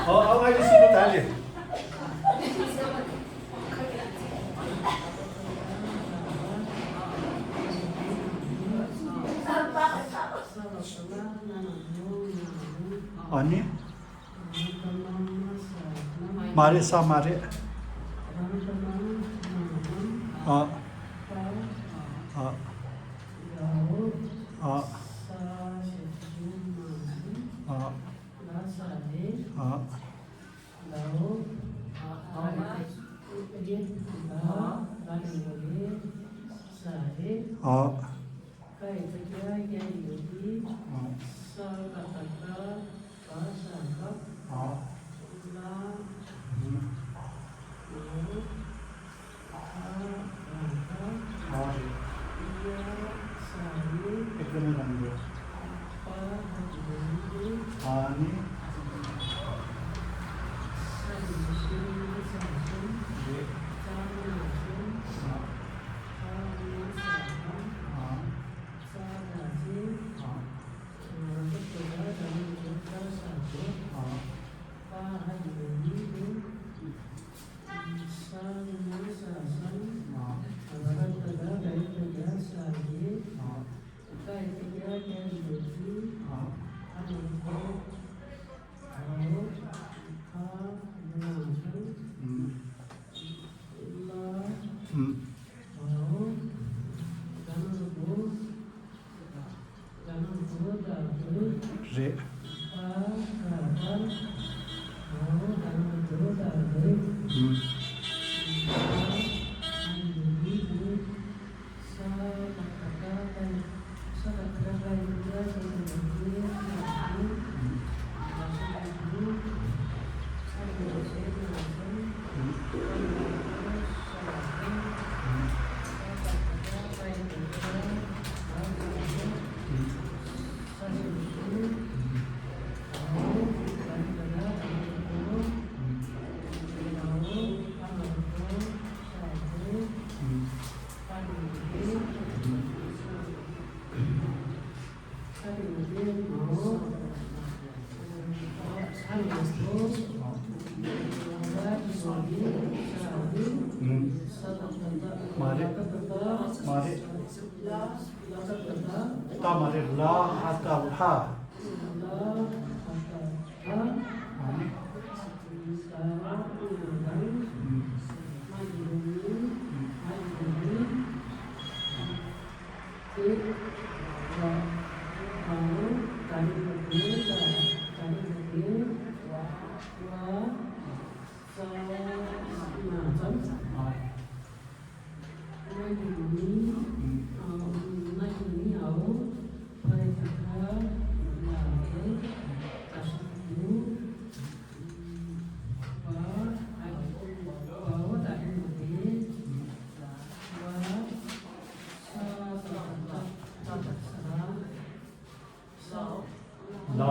अब अहिले सुन्नु थाल्यो अनि मारे सा मारे एकदमै राम्रो अनि रे मारे मारे ता मारे ला हाता उठा ला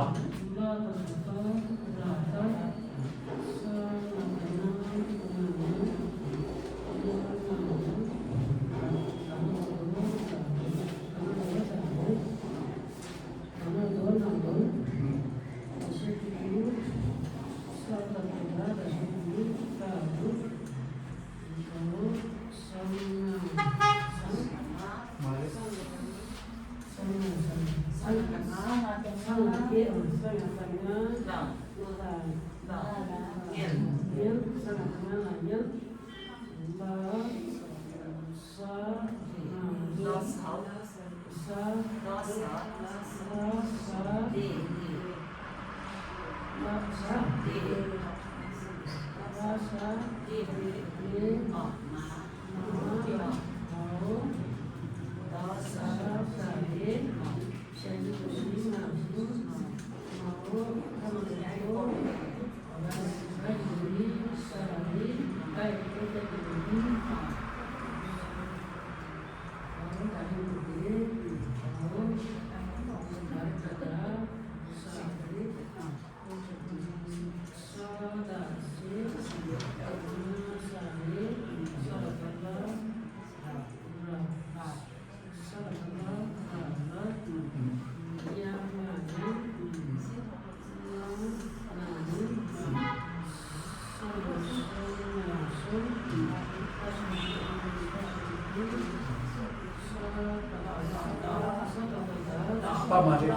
Pa mare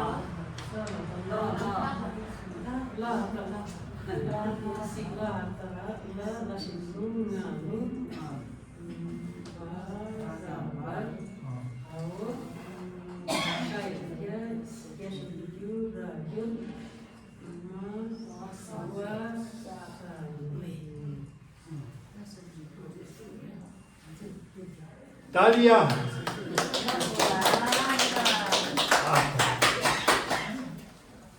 Talia.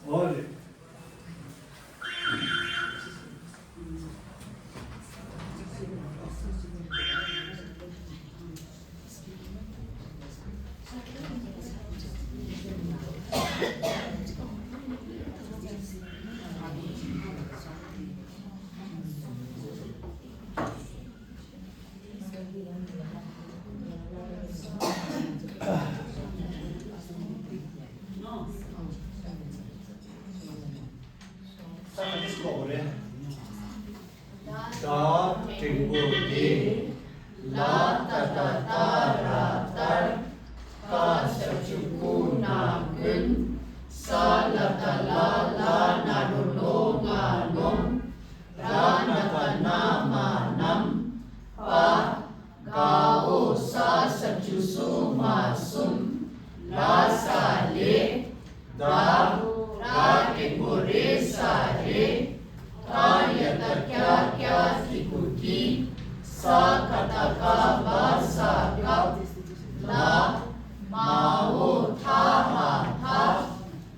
Olha. Da Tribudi La Tatara Ka Sachukuna Gun Salatala La Narulonga Nom Ranatana Nam Pa Gao Sa Sachusuma Sum La Sale Da Triburi Sare Kaya kya kikuti sa kataka basa kap la mao tha tha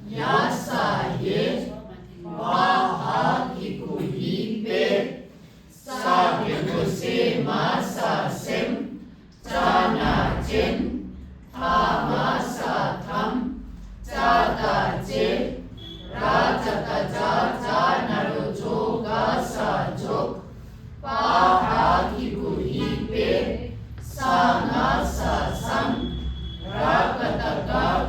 yasa ye wa kikuhi pe sa kekuse masa sem jana jen tha masa tham jata je rajata ja naru joga sa jok pa kikuhi pe sa na sa sam rakata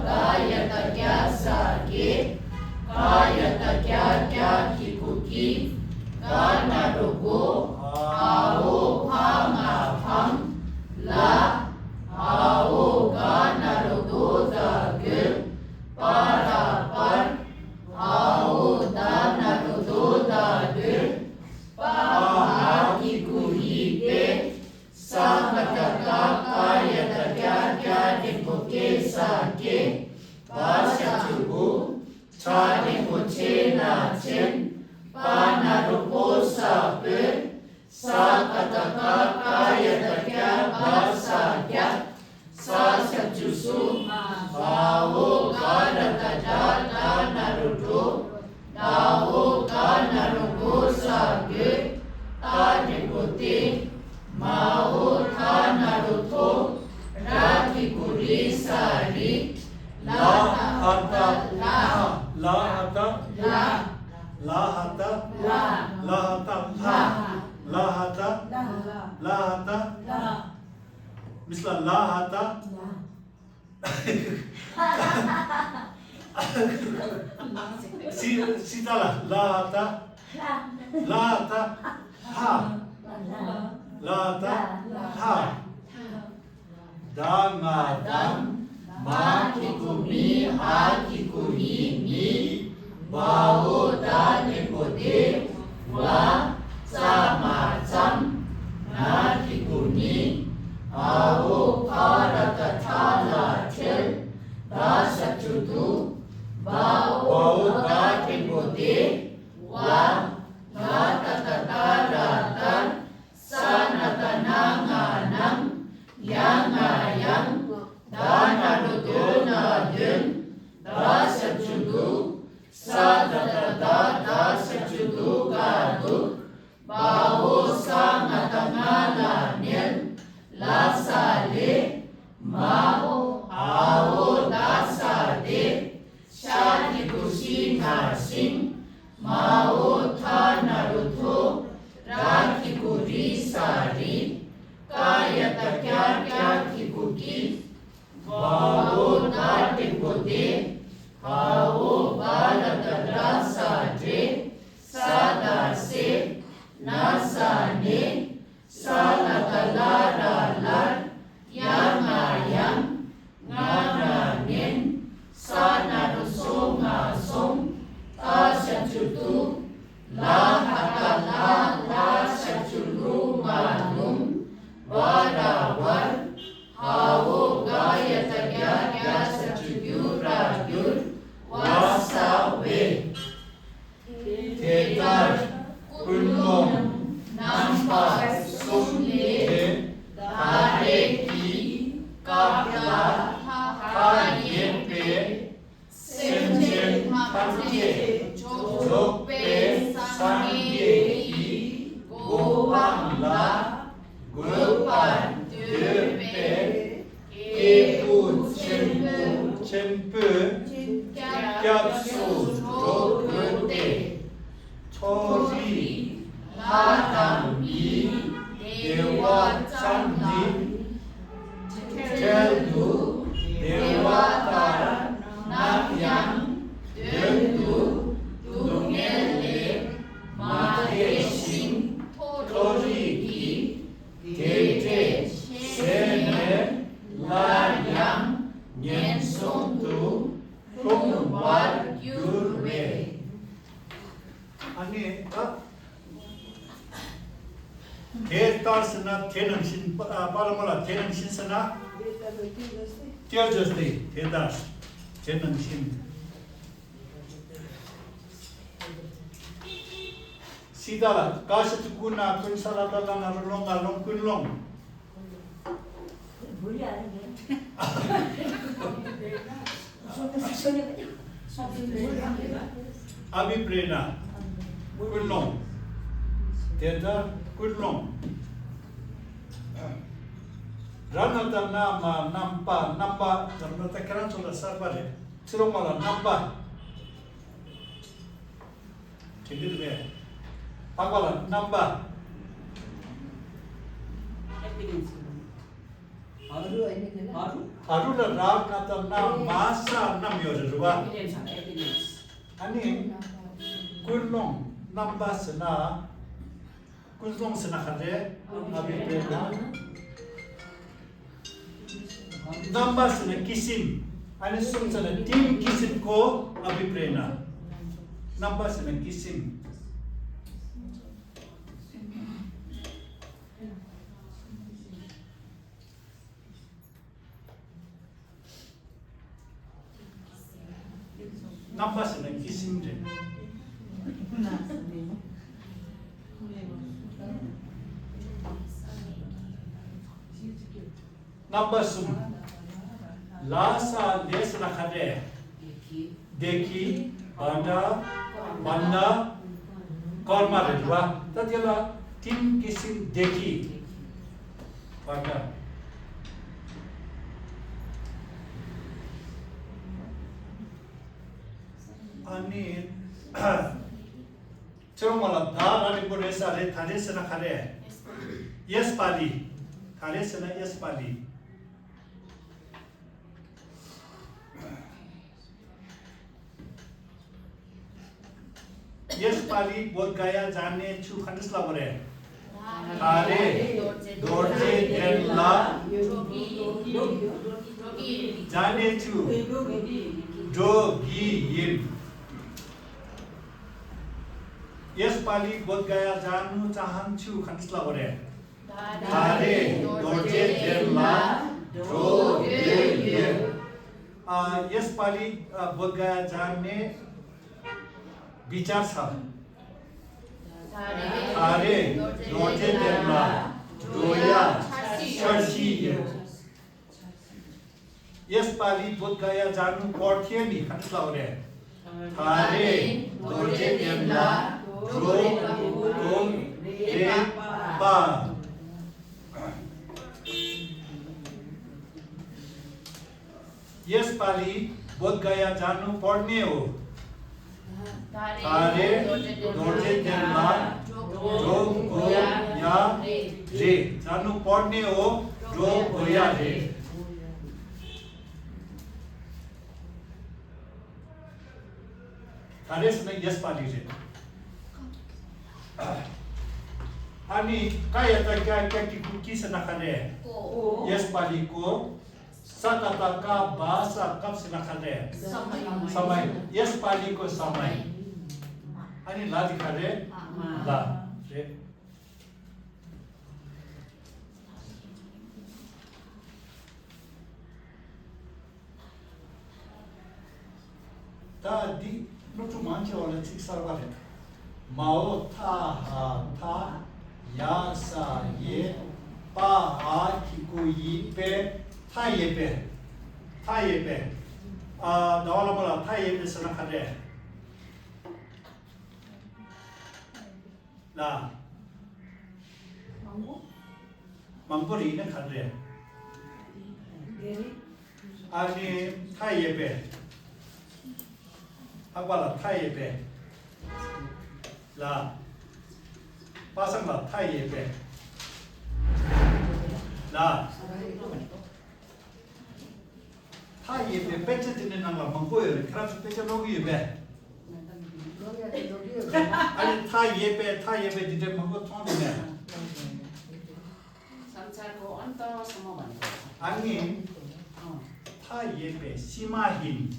kaya kya sa ke kaya kya kikuki kana rugo ao phama pham la ao kana rugo da ge para par ao da narugo da ge pa kikuhi pe sa kataka kaya kya dipuke sa ke pasya chubu cha dipuche na chen pa narupo sa pe sa kataka kaya kya basa kya sa sachusu bao karata da naruto dao ka narupo sa ke ta diputi mao tha naruto rati kuri sari la hata la hata la hata la hata la hata la hata misla la hata Sitala la hata ha Lata ha Dama dam Ma kikumi ha kikuhi ni Wao da nipode Wa sama sam Na kikuni Ao karata thala chel Da sachudu Wao da nipode Wa Da tatatara tan Sanatananganam Yangayang Danaruddona Dun Dasachudu Sadadada Dasachudu Gadu 타 예페 센첸 탐제 족베 상예이 고함라 구판 드베 게부 쳔프 꺄수 조그때 초리 나담이 대와 짬디 젤두 대와타 남양 델두 둥엘레 마데싱 토리기 대제 세네 라양 옌송두 홍왈 유르웨 아니 개따스나 테능신 바라마라 테능신스나 띄어졌대 대다스 테능신 시다라 가스트구나 군사라다나 롱알롱 꿀롱 물이 아니네. 아비브레나 꿀롱 대다 꿀롱 라나다 나마 남바 잠나타 크란솔라 사바레 트롱마라 남바 제기르베 파발라 남바 아루라 라나타 나 마사 남요르바 아니 꿀롱 남바스나 꿀롱 스나카데 아비브레나 남바스는 kisim, 아니 숨서는 팀 kisim코 아비브레나. 남바스는 kisim. 남바스는 kisim제. 남바스는 Lasa देश रखा they देखी बांधा बंदा कर्मा रेवा तदिला तीन किस्म देखी बांधा अनि चरोमला दारानी बोरेसा रे थाने से रखा दे यस पाली थाने से ना यस पाली यस पाली बोध गया जाने छु खंडसला बरे थारे दोर्जे देला जाने छु जोगी यिम यस पाली बोध गया जानु चाहन छु खंडसला बरे थारे दोर्जे देला जोगी यिम यस पाली बोध गया जाने विचार छ थारे दोर्जे देला दोया शर्सी यस पाली बोध गया जानु पर्थ्यो नि खन्सला रे थारे दोर्जे देला दो रे पा यस पाली बोध गया जानु पढ्ने हो थारे दोर्जे देला जो को या रे जानु पढ्ने हो जो को या रे थारे सुने यस पाली रे अनि काय आता क्या की कुकी से नखरे यस पाली को sakata ka bahasa kap sinakade samai yes pali ko samai ani la dikhade la re ta di no tu manche wala chik sarvale mao tha ha tha ya sa ye pa a ki ko yi pe था ये pay 타 예배. 나와라 뭐라 타 예배 생각하래. 나 망고리는 가래. 아니 타 예배. 아빠라 타 예배. 라 빠상라 타 예배. 라 타 예배 배째 듣는 나라 망고요. 그래서 배째 녹이 예배. 아니 타 예배 이제 망고 통하네. 삼차고 언더 서머만. 아니 타 예배 시마힌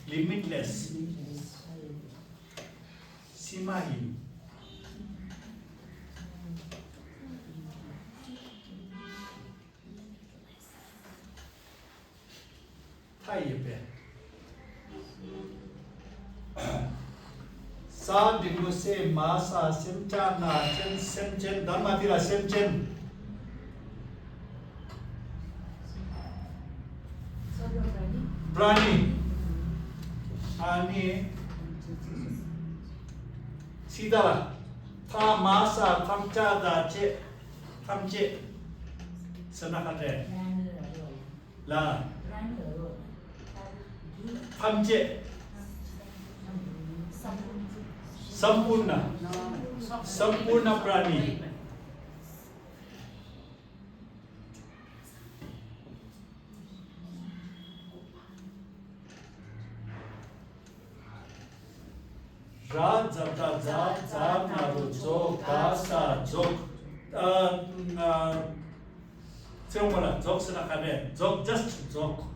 limitless 시마힌 타 예배 사 딩무세 마사 셈자나 셈젠 남마디라 셈젠 브라니 아니 시다라 타 마사 탐자다 제 탐제 선악하대 라 탐제 संपूर्ण प्राणी रा जता जा जा नारो जो कासा जोक 뭐라 जोक 생각하네 जोक just जोक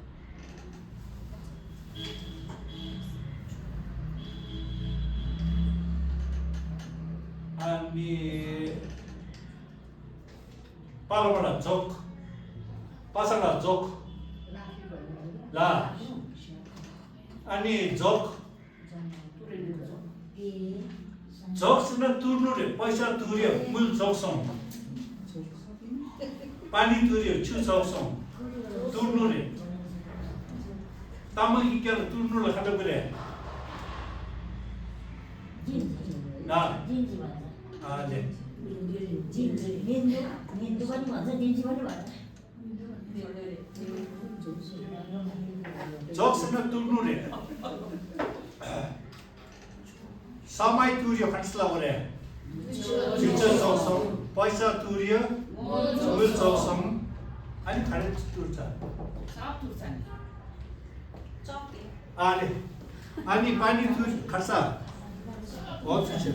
아니 빠르바라 족 빠상라 족 라 아니 족 족스는 두르래 पैसा 두려 물 족성 पानी 두려 추 족성 두르래 따먹이 깨로 두르래 하려 그래 나 아, 네. 족스는 뚫누래. 사마이 두려 같이라 그래. 진짜 족성, पैसा 두려, 물 족성. 아니 가르쳐 뚫자. 아니, 아니 많이 두 가사. 어떻게?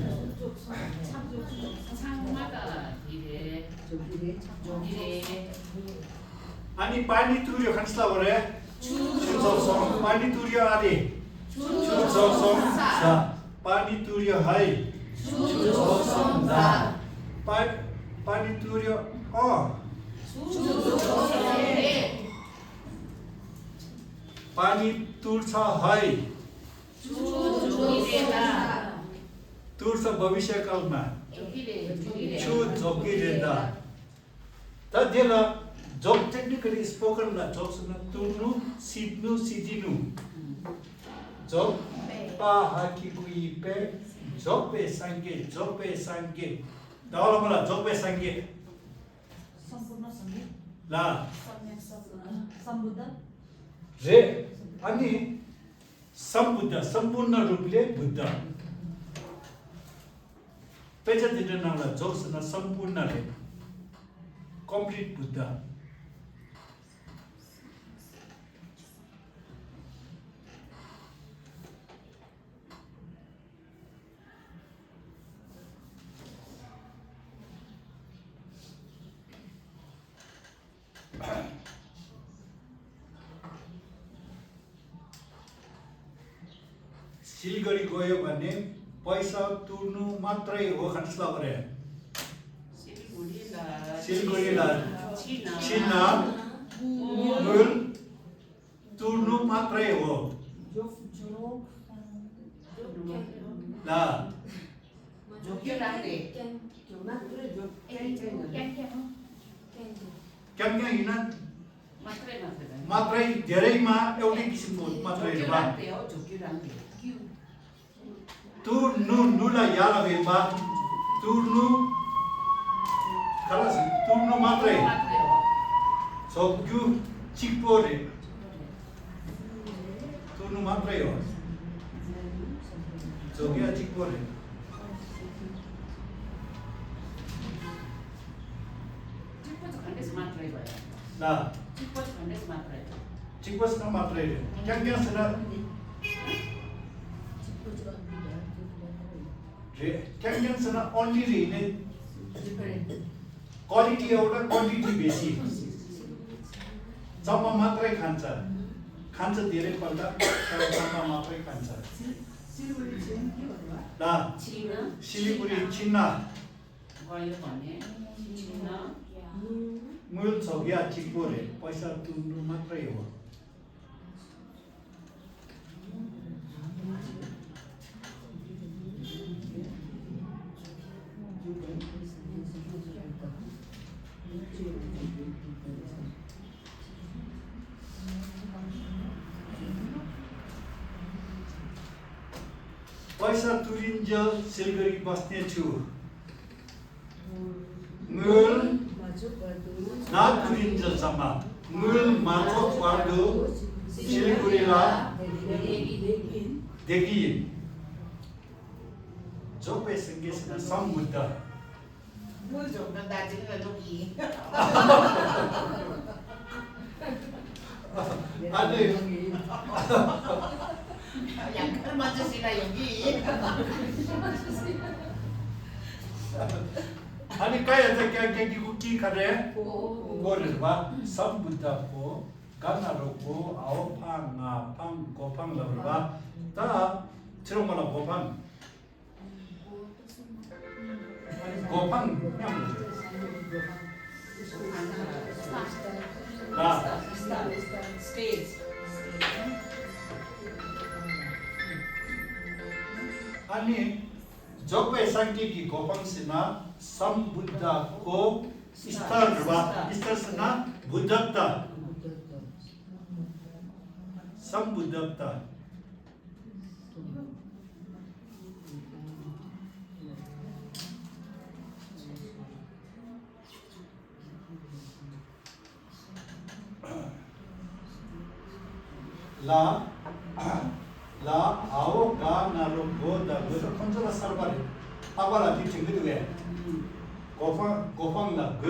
상마다 이래 아니 पानी तुरियो खस्ला भरे 주소성 पानी तुरियो आदि 주소성 자 पानी तुरियो हाई 주소성 다 पानी तुरियो पानी तुर्छ हाई तुर्छ भविष्य कालमा छु जोकिरेदा तदेला joke technically spoken la jokes na turnu sidnu sidinu jok pa haki kui pe jok pe sange daula mala jok pe sange संपूर्ण संगीत la सम्बुद्ध रे अनि सम्बुद्ध सम्पूर्ण रूपले बुद्ध पेजा दिने नाला जोक्स न सम्पूर्ण रे कम्प्लिट बुद्ध सिलगढी गयो भने पैसा तुर्नु मात्रै हो खस्ला गरे सिलगढीलाई छिना मूल तुर्नु मात्रै हो ला क्या हिना मात्रै धेरैमा एउटै किसिमको मात्रै बा तु नु नुला याला बेबा तु नु खलास तु नु मात्रै 저규 직보래 तु नु मात्रै हो 저기야 직보래 나 직보스나 마트레 냥냥스나 냥냥스나 only रे क्वालिटी एउटा क्वान्टिटी बेसी जम्मा मात्रै खान्छ धेरै पल्ट तर जम्मा मात्रै खान्छ ला सिलिगुडी छिन्ना मूल छगिया चिक्पोरे पैसा तुन्नु मात्रै हो पैसा तुरिन्जेल सिलगढी बस्ने छु मूल ना तुरिन्जेल सम्म मूल माथो पर्दो सिलगढीला देखि जो पैसंगे समुद्र मूल जोगना दार्जिलिङ लोगी अरे yang kan macam sila yogi अनि काय आता क्या की करे गोरे बा समुद्र को गानारो को आओ फांग गोफांग लबा ता चिरोमला गोफांग ला stage अनि जब सांख्यिकी गोपंसिना समुद्र को स्तर सना बुद्धता समुद्रता ला आओ गा नारो गो द go the 컨트라 सरबारे 아바라 뒤친구 왜 고팡 나 그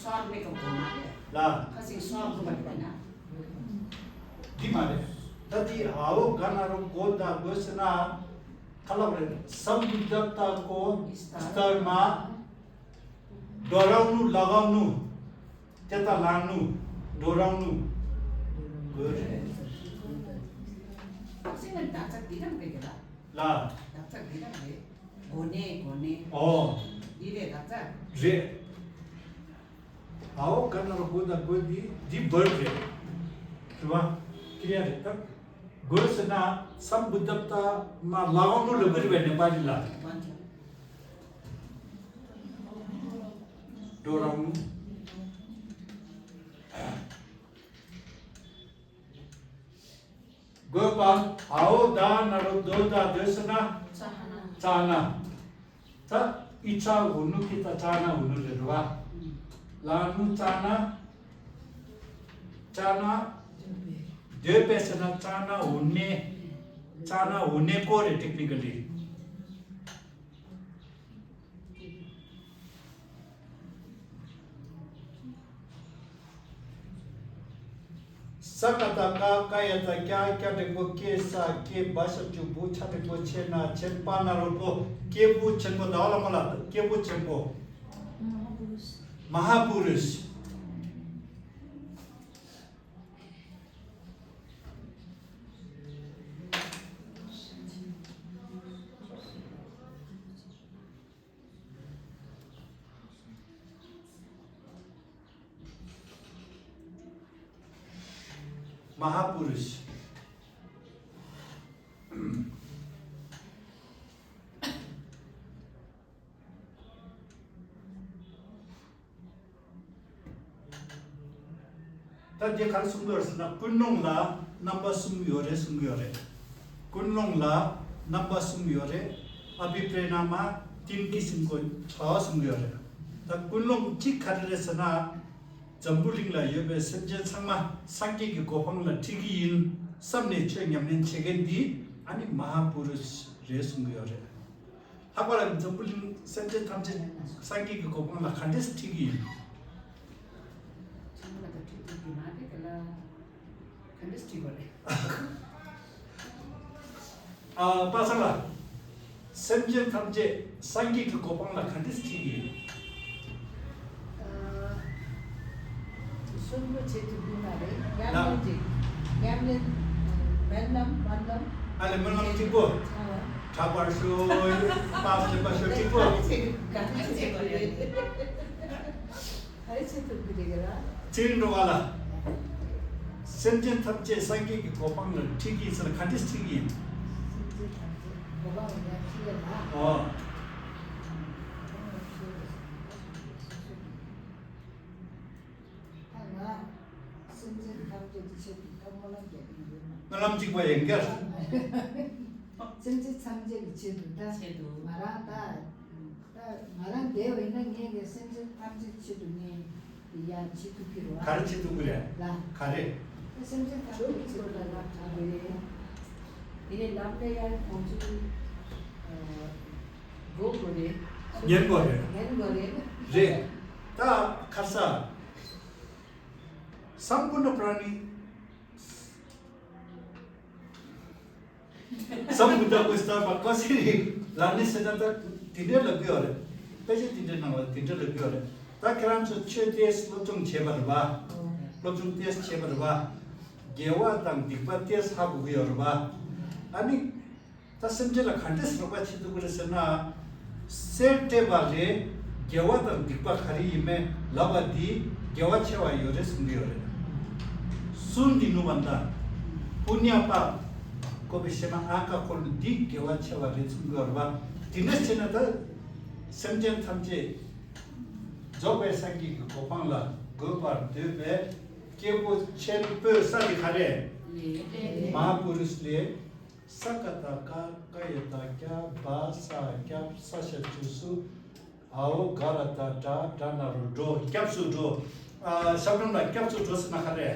suar mereka berumah 라 kasih suar tu bagaimana 디마레 तति आओ गा नारो गो द गो सना खलबरे समुद्रताको स्तरमा डराउनु लगाउनु त्यता लानु डराउनु गुड Sini dapat tidak begitu ला dapat tidak be gone ओ ini dapat रे आओ कन्नर गोदा गोदी दी बर्ड रे तुवा क्लियर है तक गोसना समुद्रता मा लगाउनु लगरी बे नेपाली ला macam डोराउनु गोपाल आओ दा नरो दो दा दसना चाहना त इच्छा हुनु कि त चाहना हुनु रे रुवा लानु चाहना दे पेसना चाहना हुने को रे technically sakata ka kaya ta kya de ko ke sa ke basa chu bu cha de ko chena chen pa na ro ko ke bu chen ko dawla mala ke bu chen ko महापुरुष महापुरुष 제 가르침으로서는 군농라 넘버 숨요래 숨요래 군농라 넘버 숨요래 अभिप्रेरणमा 3 किसिमको छ सुन्योरे त कुनलों चिखारेसना जम्बुलिङला यो सेन्जेछमा सांकेकी गोपङला ठिगिइन सबने छेङयमने छेगेन्दी अनि महापुरुष रे सुन्योरे Habra जम्बुलिङ सेन्जे थामचे सांकेकी गोपङला खण्डेस ठिगिइन 정말 더 뒤뒤 마게 그라 컨디스티벌에 पासला सेन्जे थामचे सांकेकी गोपङला खण्डेस ठिगिइन sungu chetu bunare yamlen menlam mandam ale menlam tipo Tabarso, Pastor Pastor tipo. hari chetu gudegara 진로가라 센전 탑제 상계기 고방을 튀기 있어 간디스 튀기 boba ya kiyana 어 hanga sunjin kamje chetu kamolan gedin 나람 지고 연결 sunjin samje chetu da 제도 marata marang deo 있는 게 sunjin kamje chetu ni ya chetu kiro 가르치도 그래 la 가래 sunjin kamje chetu la abire ini lamle ya konju go gore 연거래 다 가사 삼분의 프라니 삼분의 스타바 거시리 라니 세다다 디데 लग्योरे पैसे दिने नभए दिने लग्योरे ता crunch छेतेस लोचुङ छेबरबा लोचुङ तेस छेबरबा Geva तङ Dipa तेस हाबुगयोरबा अनि ता समजेला खण्डेस रबा छिदुगुरसना सेटेबाले Geva तङ Dipa खरी इमे लबदी गेवा छेवा योरे सुन्दियोरे सुन दिनु भन्दा पुण्य पाप को विषयमा आँखा खोल्नु दि गेवा छेवा रे सुन्दियोरबा दिनेस छैन त semjen thamje jobe sangi ko pangla gopar debe kepo chen pe sari khare महापुरुष ले सकता का कयता क्या बासा क्या सशा चुसु आओ गरता टा डानारो डो क्याप्सु डो शब्दमा क्याप्सु डो सना खरे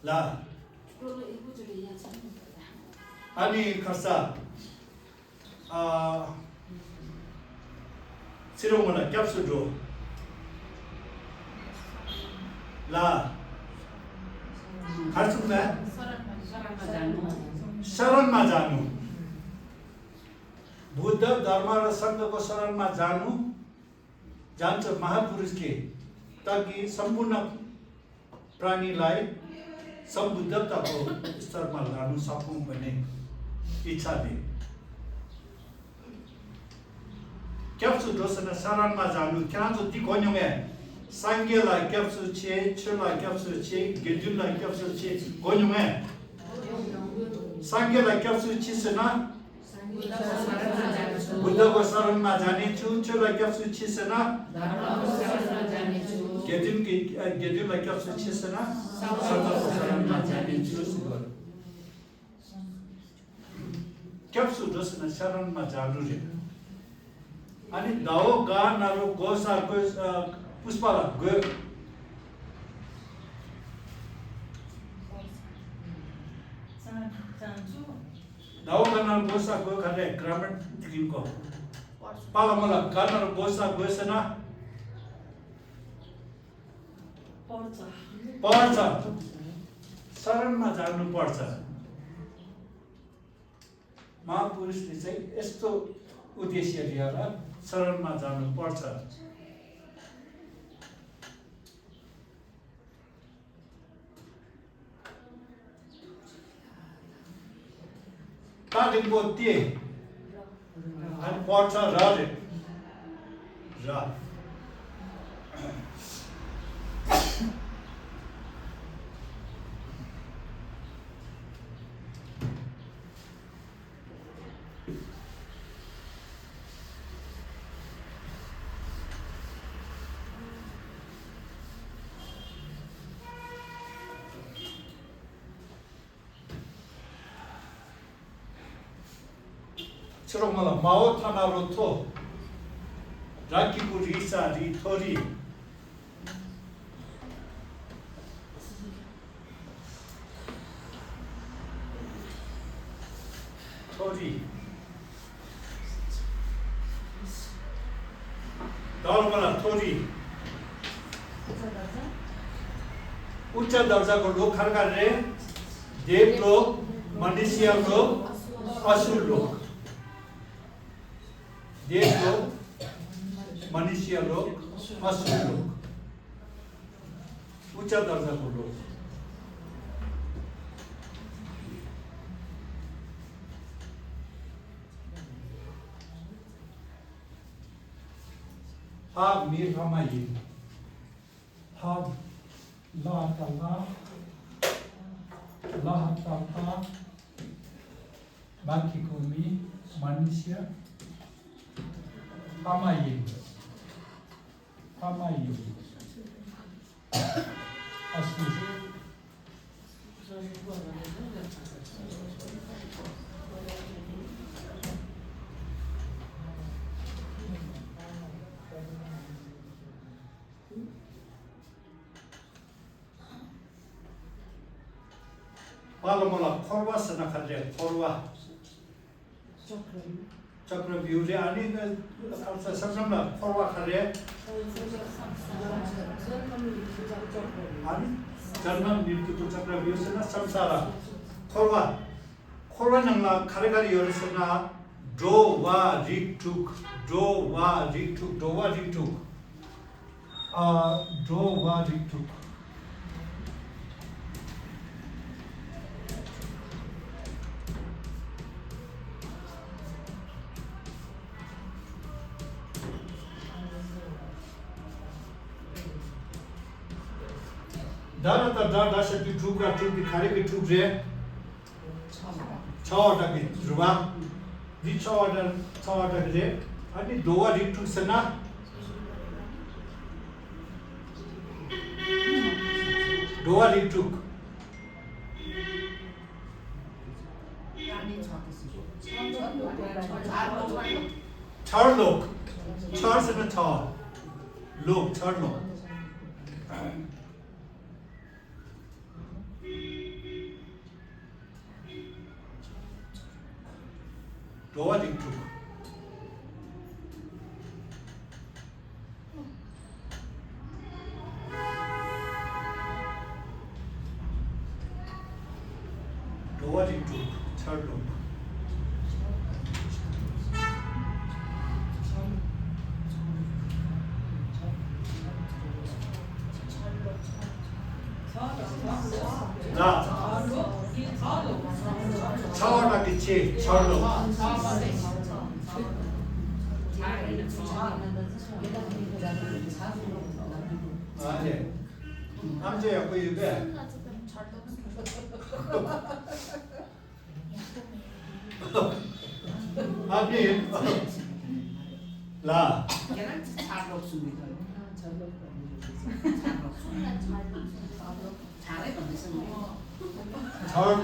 ला टोलो एकचोटि यहाँ छ नि अनि खर्सा सिरोमना क्याप्सु डो ला खर्चुमा शरणमा जानु बुद्ध धर्म र सङ्घको शरणमा जानु जान्छ महापुरुषले ताकि सम्पूर्ण प्राणीलाई सम्बुद्धताको स्तरमा लानु सकौँ भन्ने इच्छाले क्याप्सु दोसना शरणमा जानु क्यान्जो ती गन्यमे सांगेला क्याप्सु छे छला क्याप्सु छे गेजुला क्याप्सु छे गन्यमे सांगेला क्याप्सु छिसना बुद्धको शरणमा जाने छु छला क्याप्सु छिसना गेजुला क्याप्सु छिसना सतको शरणमा जाने छु क्याप्सु दोसना शरणमा जानु रे अनि दाओ गा नारो गोसाको पुष्पला गयो दाओ गा नारो गोसाको खरे ग्रामीण दिनको पाला मला गा नारो गोसा गोसना पर्छ शरणमा जानु पर्छ महापुरुषले चाहिँ यस्तो उद्देश्य लिएर शरणमा जानु पर्छ तालिमको ते अनि पर्छ र 스롱말라 마오타나로토 라키구 리사 리토리 토리 दालमाला थोड़ी उच्च दर्जा को लोग खड़ कर रहे देव लोग मनुष्य लोग असुर लोग देव लोग मनुष्य लोग असुर लोग उच्च दर्जा को लोग Hab mir hamayin. Hab la tala la tata makikumi manusia hamayin. Hamayin. Asli. 말로말라 콜와 쓰나카제 콜와 चक्र बिउरे अनि संक्रमण फरवा खरे अनि जन्म मृत्युको चक्र बिउसेना संसार फरवा फरवा नंगला खरेगारी योरसेना डो वा रिक्टुक डो वा रिक्टुक डो वा रिक्टुक डो वा रिक्टुक दाना ता दादा से भी ठुकरा ठुक दिखारे भी ठुक रे छावटा के जुवा दि छावटा रे अनि दोवा दि ठुक सना दोवा दि ठुक छार लोक छार से न छार लोक छार लोक Doa diktuk. Doa diktuk. Third look. Na. Chawada kiche chawlo. 아니, 남자야 그 입에. 아니, 라. 걔는 잘 없습니다. 잘해 건데서 charlo.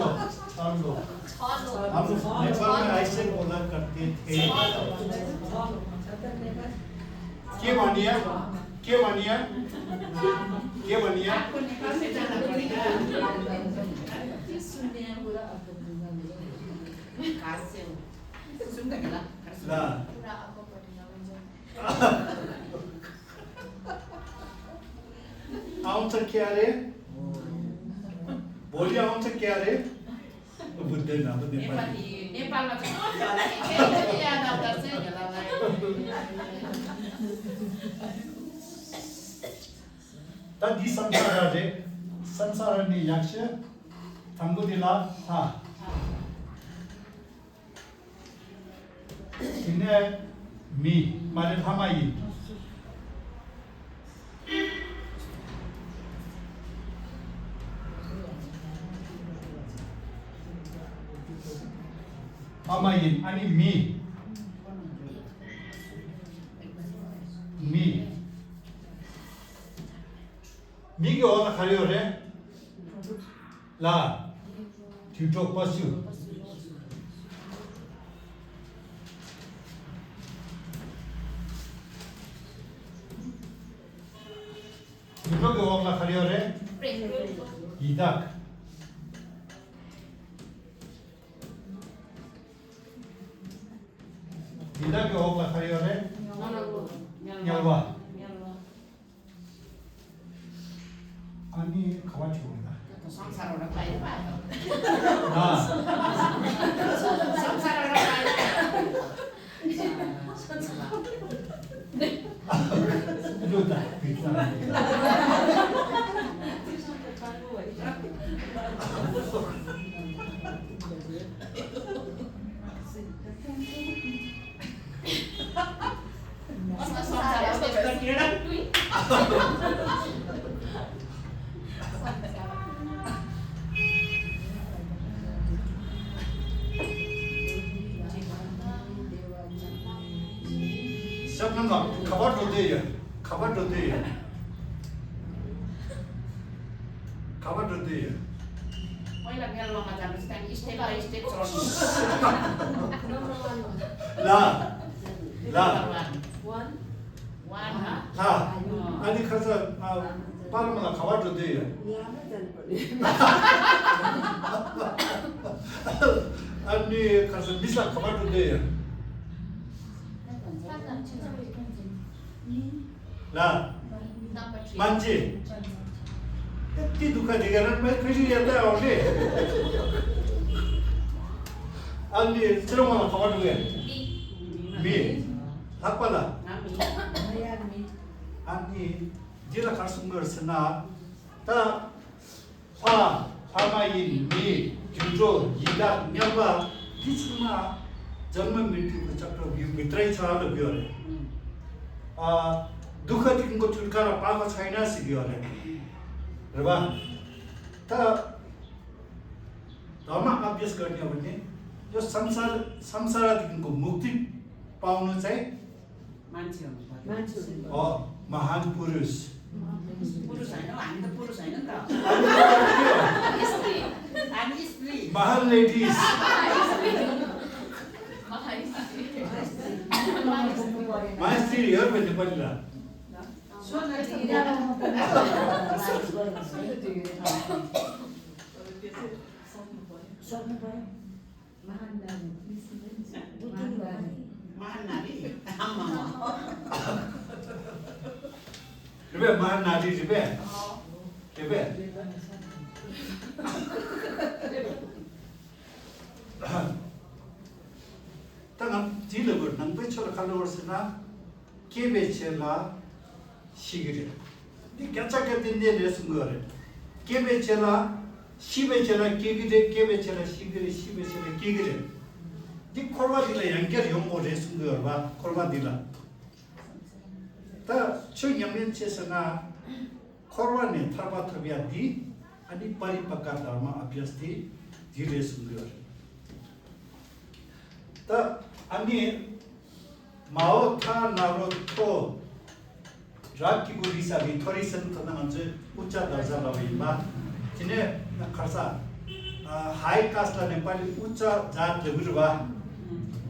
हम नेपाल में ऐसे बोला करते थे क्या बनिया आपको नेपाल से जाना पड़ेगा कार से सुन गला ला पूरा आपको पढ़ना मुझे आउंस क्या रे बोलिए आउंस क्या रे बुद्धे ना बुद्धे नेपालमा चाहिँ होला के याद आउँदा चाहिँ होला तदी संसार ने यक्ष थंगुदिला था इन्हें मी मारे हमाई हमाई आणि मी के और खड़े हो रहे ला ट्यूटो पशु 누구게 왕라 가려래? 이닥. 이닥게 왕라 가려래? 녀와. 아니 가만히 보자. 상사로 빨리 봐요. 나 상사로 빨리. 이러다. 잠깐만 가봐도 돼요. 가봐도 돼요. 가봐도 돼요. Mỗi lần nghe lo mà làm cái step by step rồi. 라. One hả? 다. 아니 가서 빠르면 가봐도 돼요. 아니 가서 미사 가봐도 돼요. 라. 만지. ती दुखा देगा ना मैं कैसे जाता है और अन्य चलो माला खबर हुए मी hakpala अन्य जिला खासुंगर सना ता फामाइन मी जुजो इदा न्याबा किसना जन्म मृत्यु को चक्र भित्रै छ ल बियोले दुःख दिनको छुटकारा पाएको छैन सी बियोले र बा त धर्म अभ्यास गर्ने हो भने यो संसारदेखिको मुक्ति पाउनु चाहिँ मान्छे हुनुपर्छ। महान पुरुष पुरुष हैन हामी त पुरुष हैन नि त। हामी स्त्री महान लेडिज मास्त्री हेर भन्ने पहिला महान नारी आमा रिबे महान नारी रिबे रिबे तंगम जिलबो नंबे छोरा खालवर्सना केबेचेला 시그레 이 갸짜게 된데 레슨거래 केबेचेला 시베체라 केबे체라 시그레 시베체라 के그레 이 콜바딜라 연결 용모 레슨거와 콜바딜라 다 초념면체서나 콜바네 타바타비아디 아니 파리파카 धर्म अभ्यासति जिलेसुंगो ता अनि माओथा नारोतो राकी बुरिसा भिथोरिसन तनान्छ उच्च दर्जा लबैमा किने खर्सा हाई कास्टला नेपाली उच्च जात लबिरबा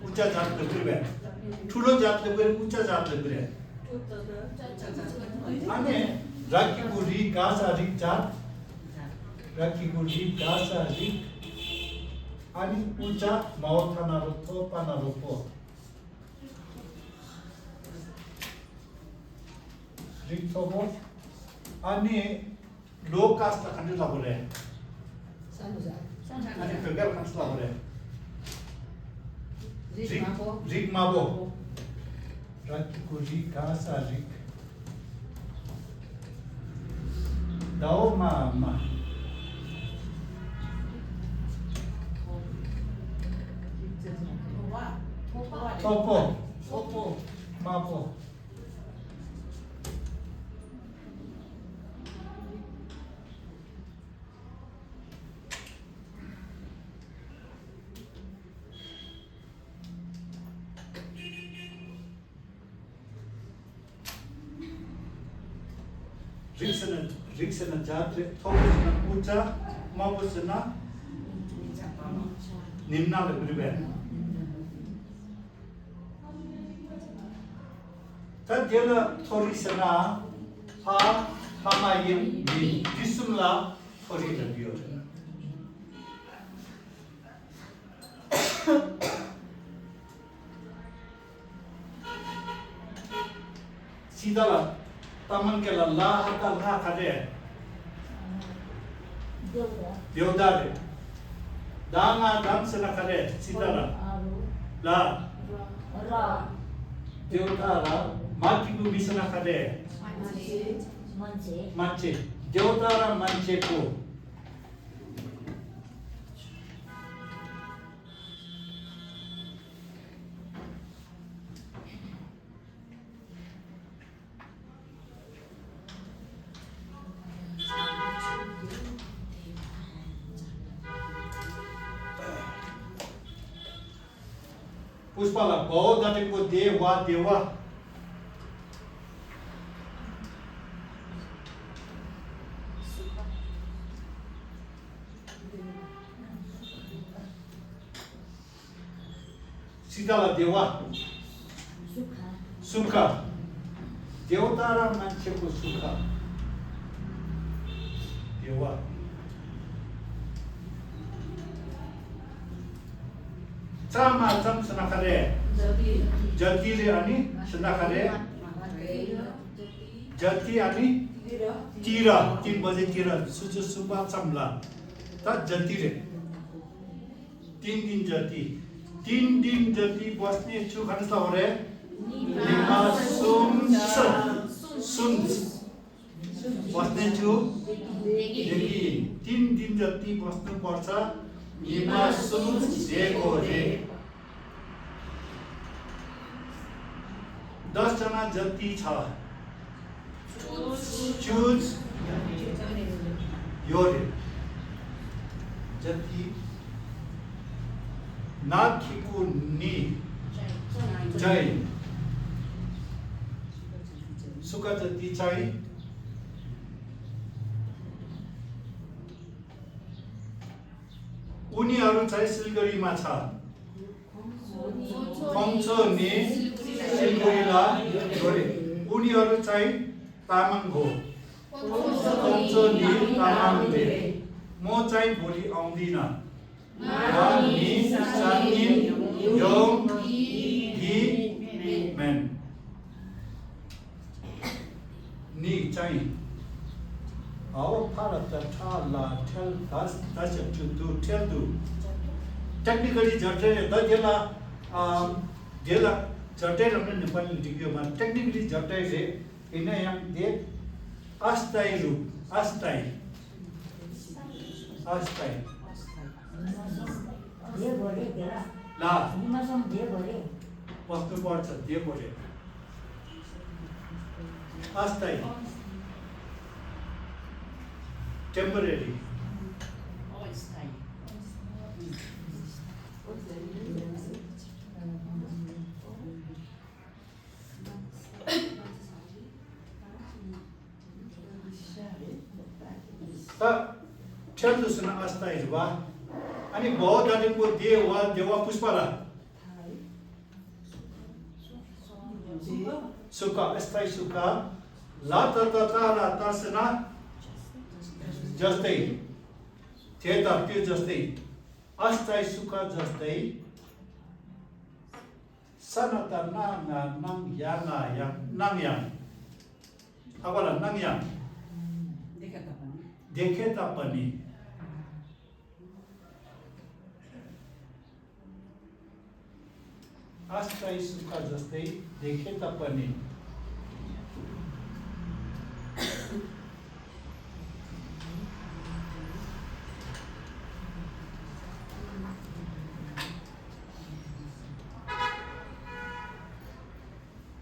उच्च जात लबिरबा ठुलो जात लबिर उच्च जात लबिर अनि राकी बुरी गासारिक जात राकी बुरी गासारिक अनि उच्च माओथा नारोतो पानारोपो रिक्थोबो अनि लो कास्ट खण्ड लाबोले अनि फेगर कास्ट लाबोले रिक माबो राकी को रिक कासा रिक दाओ मा 토포 마포 릭스는 자트 토포는 우자 마보스나 님나를 그리베 ता जेला थोरी सना हा 하마임 니 디숨라 허리를 비워줘. 시다라 तामनकेला ला हता ला खरे देवदारे दांगा दांसना खरे सितारा ला देवतारा माकिगु मिसना खरे माचे देवतारा मांचेको पुष्पाला बहुत दाटे को देवा देवा सीताला देवा सुखा देवतारा मान्छेको सुख देवा sama sam senakare jati ani senakare jati ani tira 3 बजे tira सुजु सुबा samla ta jati re 3 दिन जति 3 दिन जति बस्ने छु खन्छ हरे निमा सुन बस्ने छु देखि 3 दिन जति बस्नु पर्छ निमा सुन देखो रे 10 जना जति छ चुज यो रे जति नाखिको नि जय सुख जति चाहिँ उनीहरु चाहिँ सिलगढीमा छ खम्चो नि सिलगढीला गरे उनीहरु चाहिँ तामाङ हो खम्चो नि तामाङ ले म चाहिँ भोलि आउँदिन वान नि सानिन योङ हि मेन नि चाहिँ Our part of Tala tell us to tell you. Technically, Jatela Dela Jatela Nepali Digama, technically Jatele in a young day, Astai Loop, Astai. La was the parts of dear body. Astai. Temporary. Tell us na asta is wa. Ani bahut dadin ko dewa pushpala. Suka astai suka. La ta tasna. जस्तै थेता त्यो जस्तै अस्थायी सुख जस्तै सनाता नाङा नङ याङा याङ नङ याङ अगला नङ याङ देखे तापनि अस्थायी सुख जस्तै देखे तापनि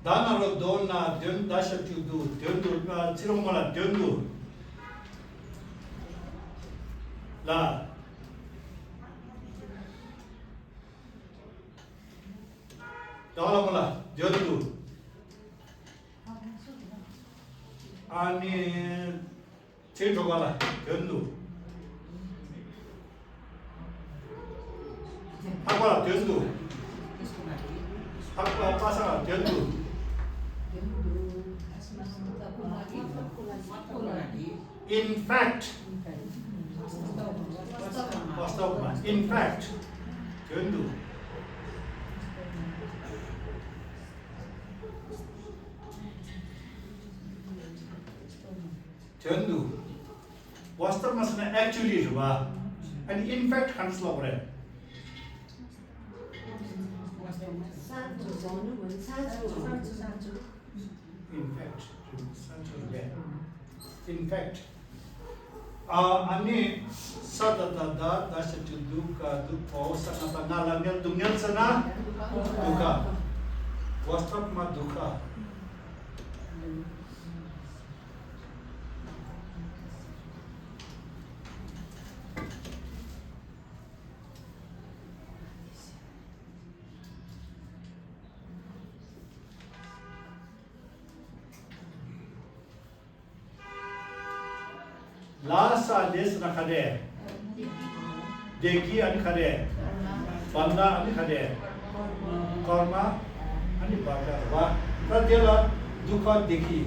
Danaro dona dön dasha tudu döndu tiromala döndu la dalamala döndu ani tirogala döndu hakala döndu hakala pasara döndu In fact, वास्तवमा. In fact, 견두. 견두. वास्तवमा चाहिँ एक्चुअली हुआ. अनि in fact खान्सला परे. In fact, ani sadada dasatu duka dupo sanata nalangel dungel sana duka. वास्तवमा दुःख. Lasa des na kade. Deki ani kade. Banda ani kade. Karma ani bada. Wa tadela dukha deki.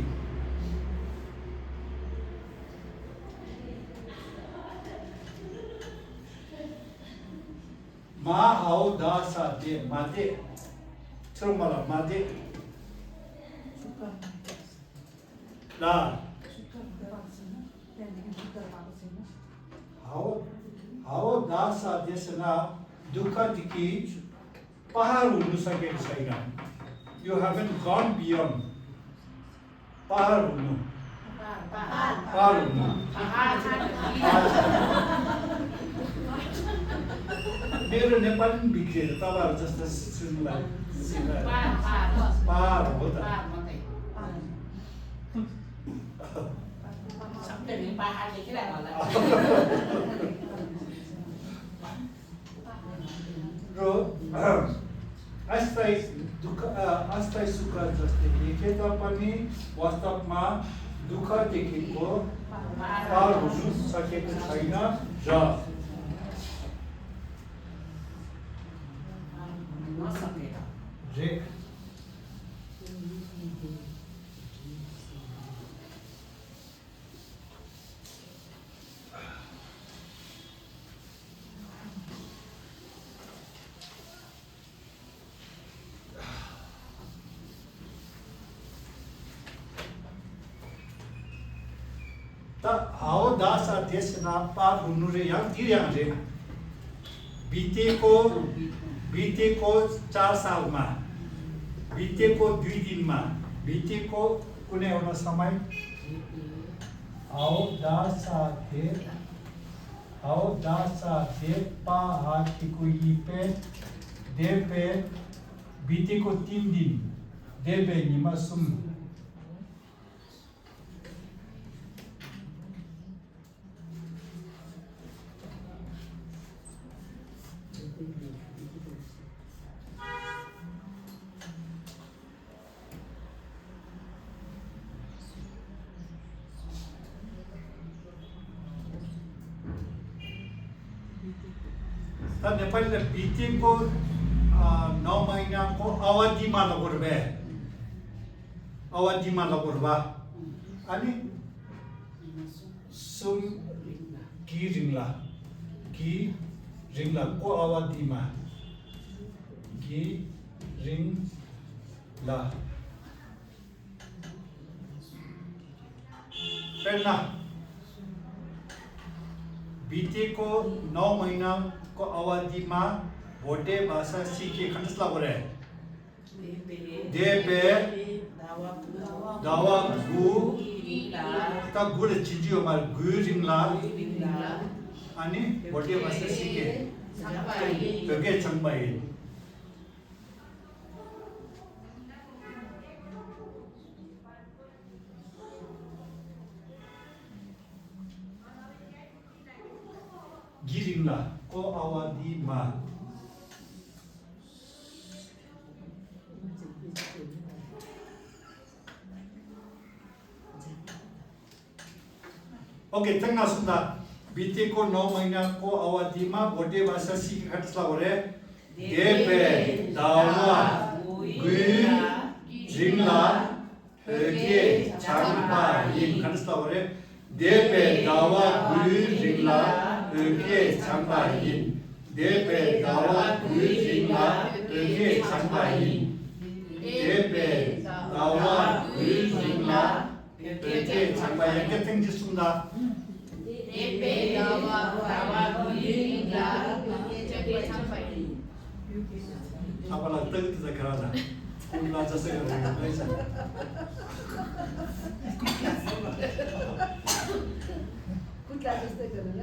Ma au dasa de mate. Trumala mate. La how dasa desana dukha diki pahar hunu sakeको छैन. You haven't gone beyond pahar hunu. Pahar hunu. मेरो नेपाली पनि बिग्रेर तपाईहरु जस्तो सुन्नुलाई पहाड हो त. अस्थायी सुख जस्तै देखे तापनि वास्तवमा दुःख देखेको पार हुनु सकेको छैन र हाउ दासा देशना पार हुनु रे यहाँ दिर्याङ रे बितेको 4 सालमा बितेको 2 दिनमा बितेको कुनै एउटा समय हाउ दासा दे पा हातिको इपे देपे बितेको 3 दिन देबे निमा सुम नेपालीले बितेको 9 महिनाको अवधिमा लगुर्बे अनि सुम गिरिङला को अवधिमा गिरिङला पेन्ना बितेको 9 महिना को अवधिमा भोटे भाषा सिके खण्डसला गरे देबे दावा गु त गुल चिजियो मार गुरिङला अनि भोटे भाषा सिके गगे चंबाई गिरिङला को अवधिमा ओके तंगा सुन्दा बितेको 9 महिनाको अवधिमा भोटे भाषा सिके खण्डसला गरे देबे दावा गुरिङला गगे चंबाई खण्डसला गरे 대배 나와 구일링라 의게 장바인 대배 나와 구일링라 의게 장바인 대배 나와 구일링라 의게 장바인 이렇게 땡겼습니다. 대배 나와 구일링라 의게 장바인 아빠랑 뜨뜻하게 가라. 나 자세가 그래서 Kuda jस्तै गरेर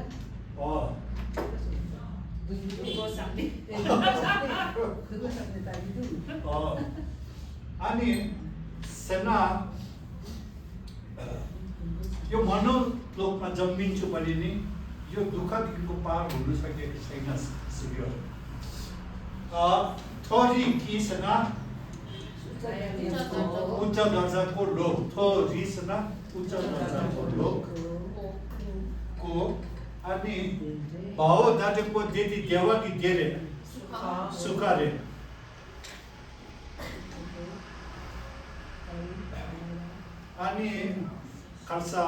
Kau sambil. दुगो सक्ने ताकि दु अनि सेना यो मनोलोकमा जन्मिन्छु भने नि यो दुःखदेखिको पार हुन सकेको छैन शिविर थोरी कि सेना उच्च दर्जाको लोक थोरी सेना उच्च दर्जाको लोकको अनि भाव दाटेको दिदी देवाकी देरे सुकारे अनि खर्चा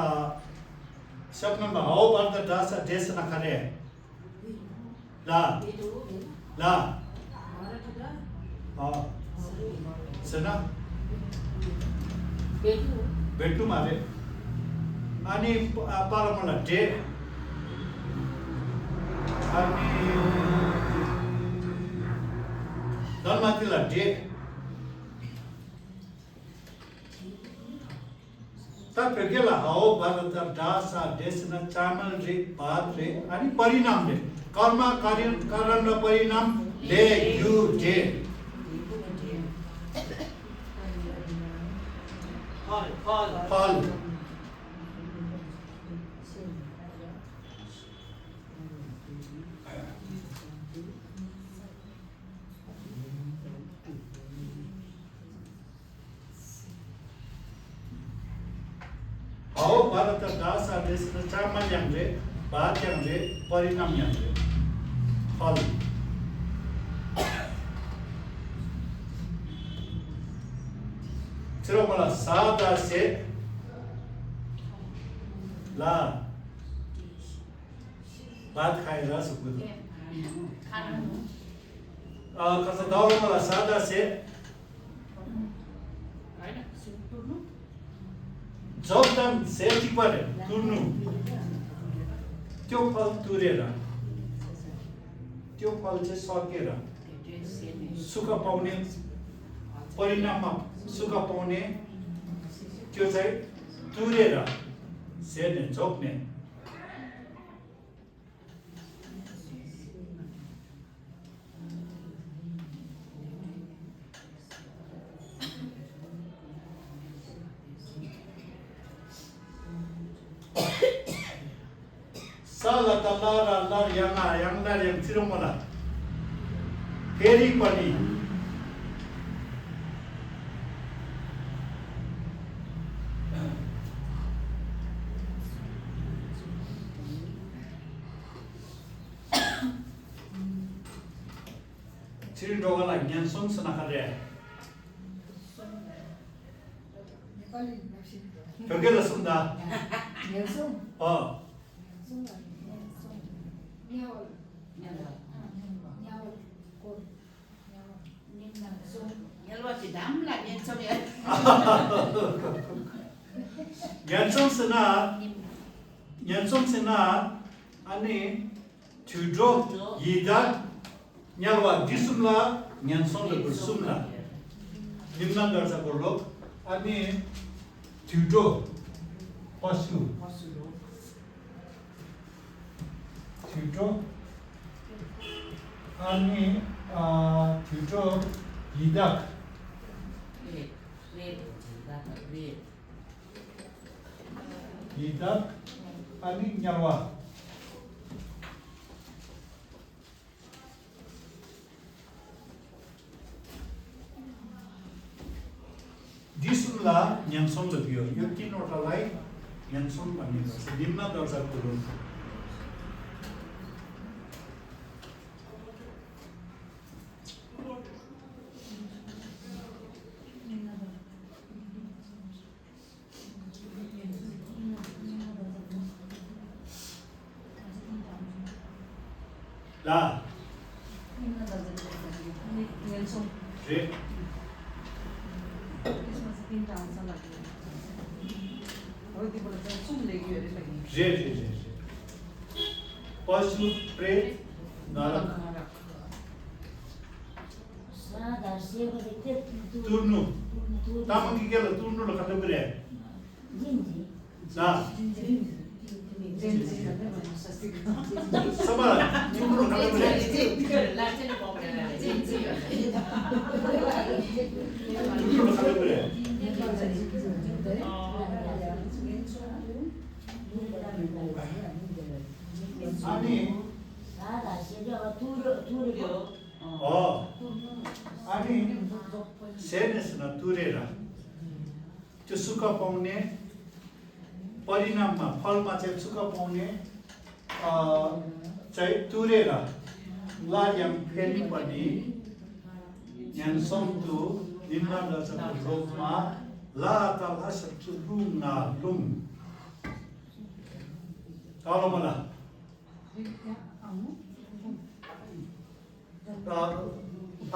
स्वप्नमा हाउ पर्दा दासा देश नखरे ला ला सेना भेट्नु मारे अनि पालमला डे अनि धनमातिला डे गेला हाउ भारत दासा देशना चामल रे भात रे अनि परिणाम रे कर्म कारण र परिणाम ले यु डे फल हाउ भारत दासा देशना चामल यांग्रे भात यांग्रे परिणाम यांग्रे फल चलो मला सादा से ला भात खाएर सुकुद कसा दाउरो मला सादा से जबदम सेठी पर तुर्नु त्यो फल तुरेर त्यो फल चाहिँ सकेर सुख पाउने परिणाममा सुख पाउने त्यो चाहिँ तुरेर सेर्ने झोक्ने साला तलारा लर yang तिरुमला फेरि पनि छिरिडोगला ज्ञान संसना करे नेपाली भाषी 저게다 쓴다 नेल्सोङ न्यावल न्यावल को न्यावल Nyalwa si dam lah yang so ya. ஞானசம்스나 아니 주조 이다 냐와 디숨라 ஞான성을 불숨라 님난다자 걸로 아니 주조 파수 주조 아니 주조 이다 이다 아니 냐와 दिसुला न्यानसोङ लगियो यो तीनवटालाई न्यानसोङ भन्ने गर्छ निम्न दर्जाको रूप ला 있는 남자들 왼손 रे 크리스마스 빈다 안 살라고 어디 보자 24개 되는 रे पशु प्रेत नरक तुर्नु तामंगी के लो तुर्नु लो खत्म करे ला समाला तुर्नु लो खत्म करे 라체는 먹으라. 진지. तुर्नु लो खत्म करे 아니 아니 सेनेसना तुरेर त्यो सुख पाउने परिणाममा फलमा चाहिँ सुख पाउने चाहिँ तुरेर लायम फेरि पनि यान सम्तु निम्नदशको रूपमा लातल असत्सु रुना लुम तालमला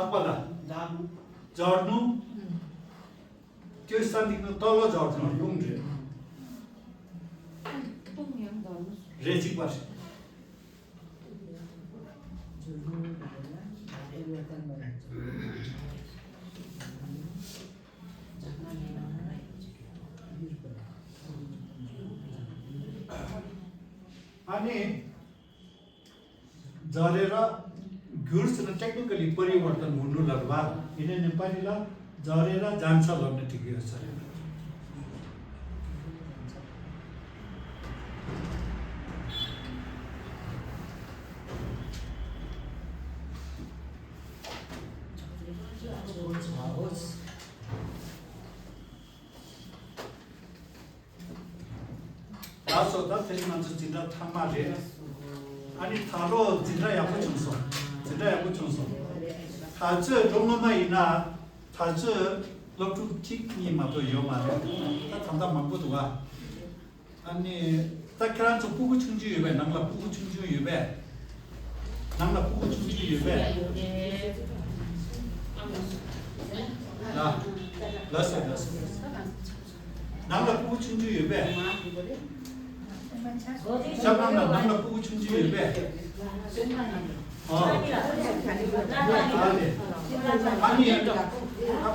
अपला झर्नु त्यो स्थानदेखि तल झर्नु लुम रे 똥이야 너무 रेजिक पर्छ अनि झरेर घुर्सले टेक्निकली परिवर्तन हुनु लग्वा किन नेपालीलाई झरेर जान्छ भन्ने ठिकै छ 아서다 대신한테 진짜 탐마래 아니 타로 진짜 야구 청소 진짜 야구 청소 타즈 동어마이나 타즈 럭투 틱니마도 요마래 다 담다 막고도 와 아니 딱그런 저 부구 충주 유배 남라 부구 충주 유배 남라 부구 충주 유배 나 러스 남라 부구 충주 유배 잠깐만 남라 부구 충주 유배 아니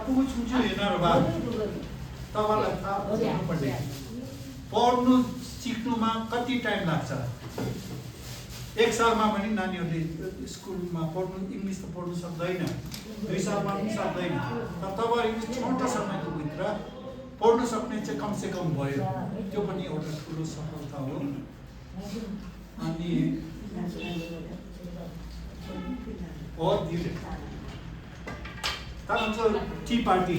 पुगु छुन्छु हेर्न बा तपाईलाई थाहा हुनु पर्छ पढ्नु सिक्नुमा कति टाइम लाग्छ एक सालमा पनि नानीहरुले स्कुलमा पढ्नु इंग्लिश त पढ्नु सक्दैन 2 सालमा पनि सक्दैन तर तपाईहरु छोटा समयको भित्र पढ्नु सक्ने चाहिँ कम से कम भयो त्यो पनि एउटा ठूलो सफलता हो अनि और दिले तान्छ टी पार्टी